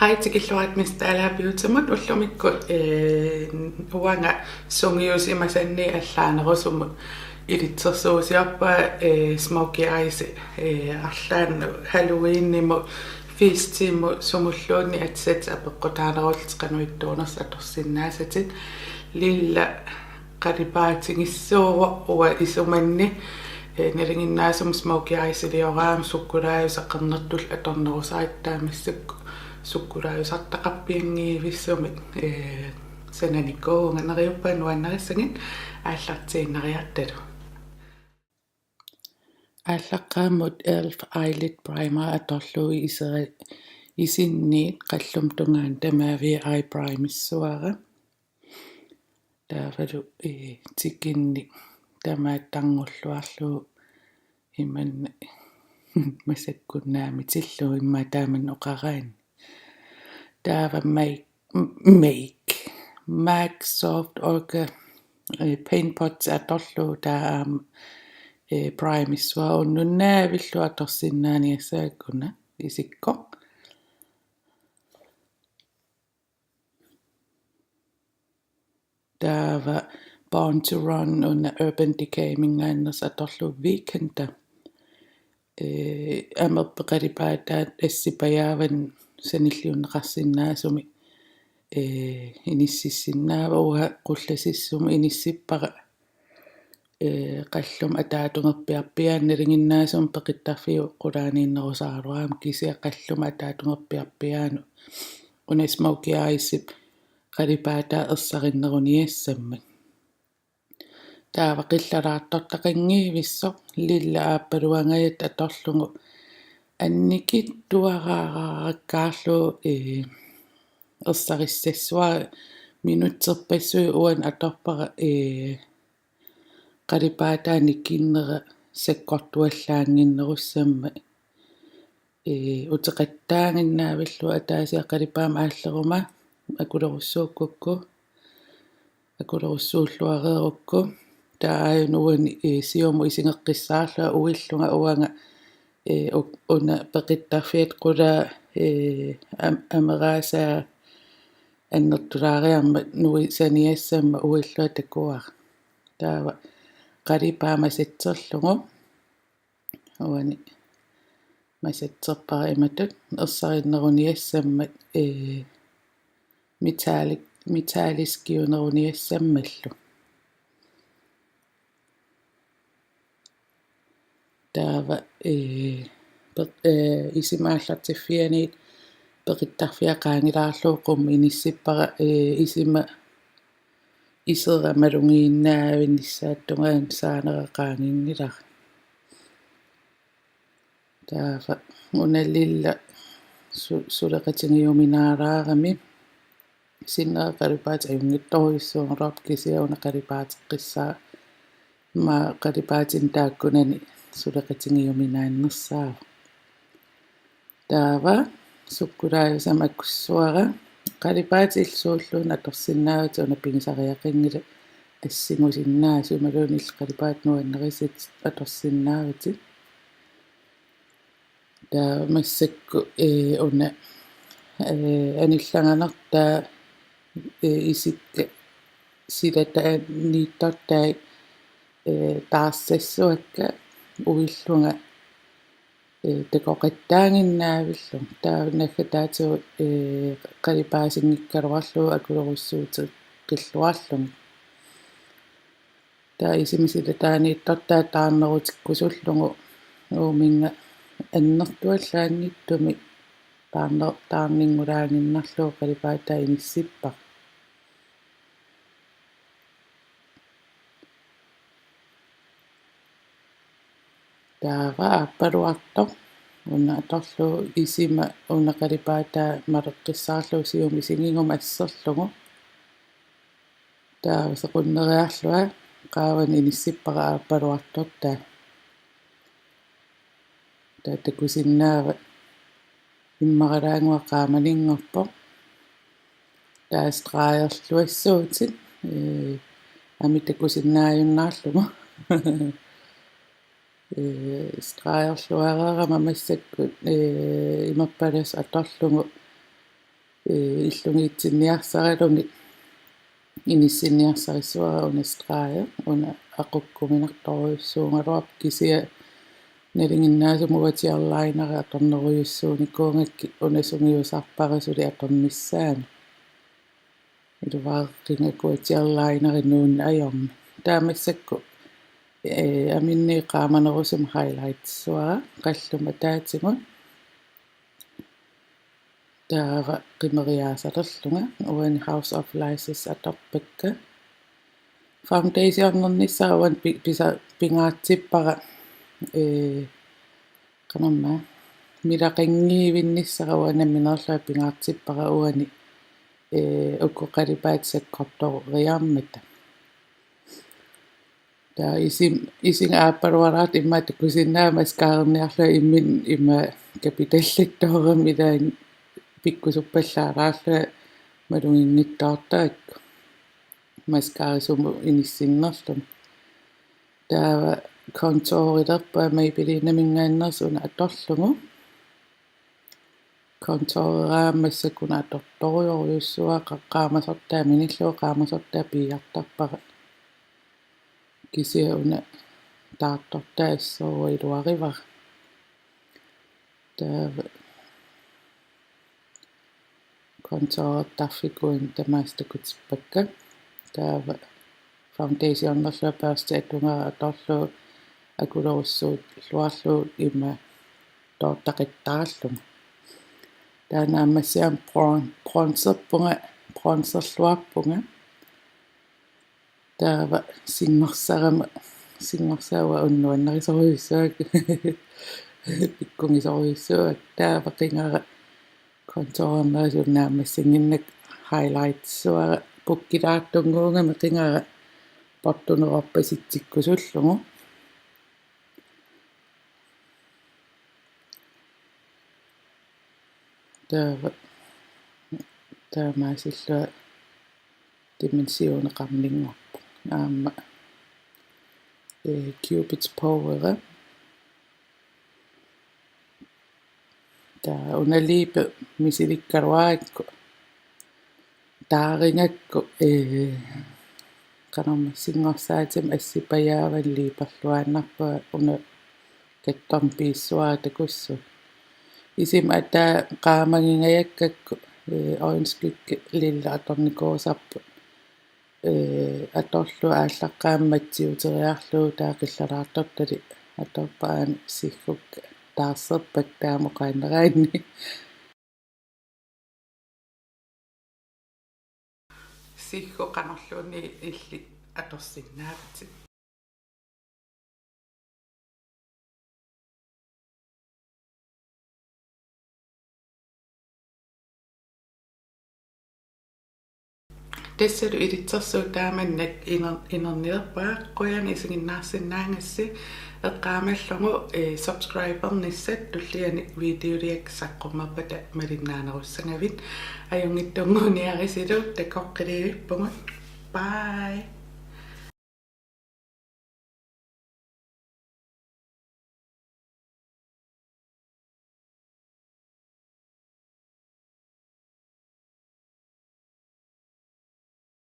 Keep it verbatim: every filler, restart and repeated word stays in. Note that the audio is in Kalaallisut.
Aa, tikilluarit Miss Dalager Beautymut. Ullumikkut, eh, uanga sungiusimasanni allaanerusumut ilitsersuusiorpunga, eh, smokey eyes, eh, arlaannut Halloweenimut, festimut, sumulluunniit atisat apeqqutaanerullutik qanoq ittuunersut atorsinnaasatit. Lilla qalipaatigissuuvoq uanga isumanni, eh, nalinginnaasumik smokey eyes-ilioraangama sukkulaajusaq qernertullu atornerusaratta, taava massakkut sukkulaajusartaqarpianngivissumik, eh, sananikuuvunga. Neriuppunga nuannarissagit aallartiinnariartalu. Aallaqqaammut elf Eyelid Primer atorlugu isera-, isinniit qalluma tungaanut tamaavia eye primerissavara. Taavalu, eh, tikinnik tamaat tarnulluarlugu imanna masakkunnaamitillugu immaqa taamannak oqaraanni. Taava MAC, MAC, MAC Soft Ochre, eh, Paint Pot atorlugu taava aamma, eh, primerissavara, unnuk naavillugu atorsinnaaniassagakku una isikkoq. Taava Born to Run una Urban Decay-minngaanneersoq atorlugu weekender. Eh, amerput qalipaataat assipajaavanni sanilliunneqarsinnaasumik, eh, inississinnaavara. Uanga qullasissumut inissippara, eh, qalluma ataatungerpiarpiaanut, nalinginnaasumik peqittarfiup qulaaniinnerusaraluarami, kisianni qalluma ataatungerpiarpiaanut una smokey eyes-ip qalipaataa ersarinneruniassammat. Taava qillalaartortaqanngivissoq lilla aappaluangajattoq atorlugu annikitsuaraarakkaarlugu, eh, ersarissassavara. Minutserpassuit uani atorpara, eh, qalipaataa nikinnera sakkortuallaannginnerussammat. Eh, uteqattaaginnaavillugu ataasiaq qalipaammik aalleruma akulerussuukkukku, akulerussuulluareerukku. Taava aajuna uani, eh, siumut isigeqqissaarlunga uillunga uanga, eh, u-, una peqittarfiata qulaa, eh, am-, ameraasaa annertulaariarmat nuisaniassammat uillunga takuara. Taava qalipaat masatserlugu uani masatserpara imatut ersarinneruniassammat, eh, metallic-, metalliskiuneruniassammallu. Taava, eh, pe-, eh, isima aallartiffianiit peqittarfia qaangilaarlugu qummut inissippara, eh, isima isera malugiinnaavinnissaata tungaanut saanera qaanginngilara. Taava una lilla su-, suleqatigiuminaalaarami. Sinnera qalipaatit ajunngitsorujussuugaluarput, kisianni una qalipaateqqissaaq, immaqa qalipaatinik taakkunani suleqatigiuminaannersaavoq. Taava sukkulaajusaq akussavara. Qalipaatit illit suulluunniit atorsinnaavatit, una pigisariaqanngilaq assigusinnaasut imaluunniit illit qalipaatit nuannarisatit atorsinnaavatit. Taava massakkut, eh, una, eh, anillanganartaa, eh, isikka silataaniittortai, eh, taarsassavakka uillunga, eh, takoqattaaginnaavillugu. Taava naggataatigut, eh, qalipaasinngikkaluarlugu akulerussuuteqqilluarlugit. Taava isima silataaniittortaa taarnerutikkusullugu uuminnga annertuallaanngitsumik taarne-, taarninngulaaginnarlugu qalipaataa inissippara. Taava aappaluartoq una atorlugu isima una qalipaataa maleqqissaarlugu siumut isigiguma asserlugu. Taava sequnneriarlunga qaavani inissippara aappaluartortaa. Taava takusinnaavat immaralaannguaq qaamaninngorpoq. Taava stregerluassuutit, ee, ammit takusinnaajunnaarlugu. Ee, stregerluareerama massakkut, ee, imerpalasoq atorlugu Ee, illugiitsinniarsaraluni inissinniarsarissavara una streg, una aqukkuminartorujussuugaluarpoq, kisianni nalinginnaasumik uanga gel lineri atornerujussuunikuugakkit una sungiusarpara suli atornissaanut. Iluareqqinga uku gel lineri nuunneq ajormat. Taava massakkut, ee, aminnit qaamanerusumik highlightissavara qalluma ataatigut. Taava qimeriaasalerlunga uani House of Laces atorpakka. Foundationernissara uani pi-, pisa-, pingaartippara, ee, qanormaa, milaqanngivinnissara uanga nammineerlunga pingaartippara uani, ee, uku qalipaatit sakkortooriarmata. Taava isim-, isinga aappaluaraat immaqa takusinnaavat mascararniarlunga imminut ima kapitallattooramik ilaanni pikkusuppallaalaarlunga maluginngitsoortarakku mascara sumut inissinnerluni. Taava contourilerpunga Maybellineminngaanneersoq una atorlugu. Contoureraangama massakkut una atortorujorujussuara, qa-, qaamasortaa minillugu, qaamasortaa piiartarpara. Kisianni una taartortaa assut iluarivara. Taava contourertarfik uani tamaasa takutippakka. Taava foundationerlunga børsti atugara atorlugu akulerussuulluarlugu ima toortaqattaarlunga. Taava naammassiama bron-, bronzerpunga, bronzerluarpunga. Taava singorsarama, singorsarama uanga nuannarisorujussuara, pikkugisorujussuara. Taava qingara contourernerusoq naammassinnginnakku highlightissavara pukkilaartunnguugami qingara portunerorpasitsikkusullugu. Taava taamaasillunga dimensioneqarninngorpoq. Aamma, ee, Cupid's Bowera. Taava una liipi misilikkaluarakku, taarigakku, ee, qanormaa, singorsaatima assipajaavara liiperluaannarpunga una kattorn piissavara takussuugut. Isima ataa qaamagigajakkakku, ee, øjenskygge lilla atornikuusarput. Ee, atorlugu aallaqqaammut matsiuteriarlugu taava qillalaartortalik atorpara, aana siggukka taarserpakka taama oqaannaraanni. Siggut qanorluunniit illit atorsinnaavutit? Tassalu ilitsersuut taamannak iner-, inernilerpara. Qujanaq isiginnaarsinnaagassi. Eqqaamallugu, eh, subscribernissat tulliani videoliakka saqqummerpata malinnaanerussagavit. Ajunngitsunnguuniarisilu, takoqqikkumaarpugut. Bye.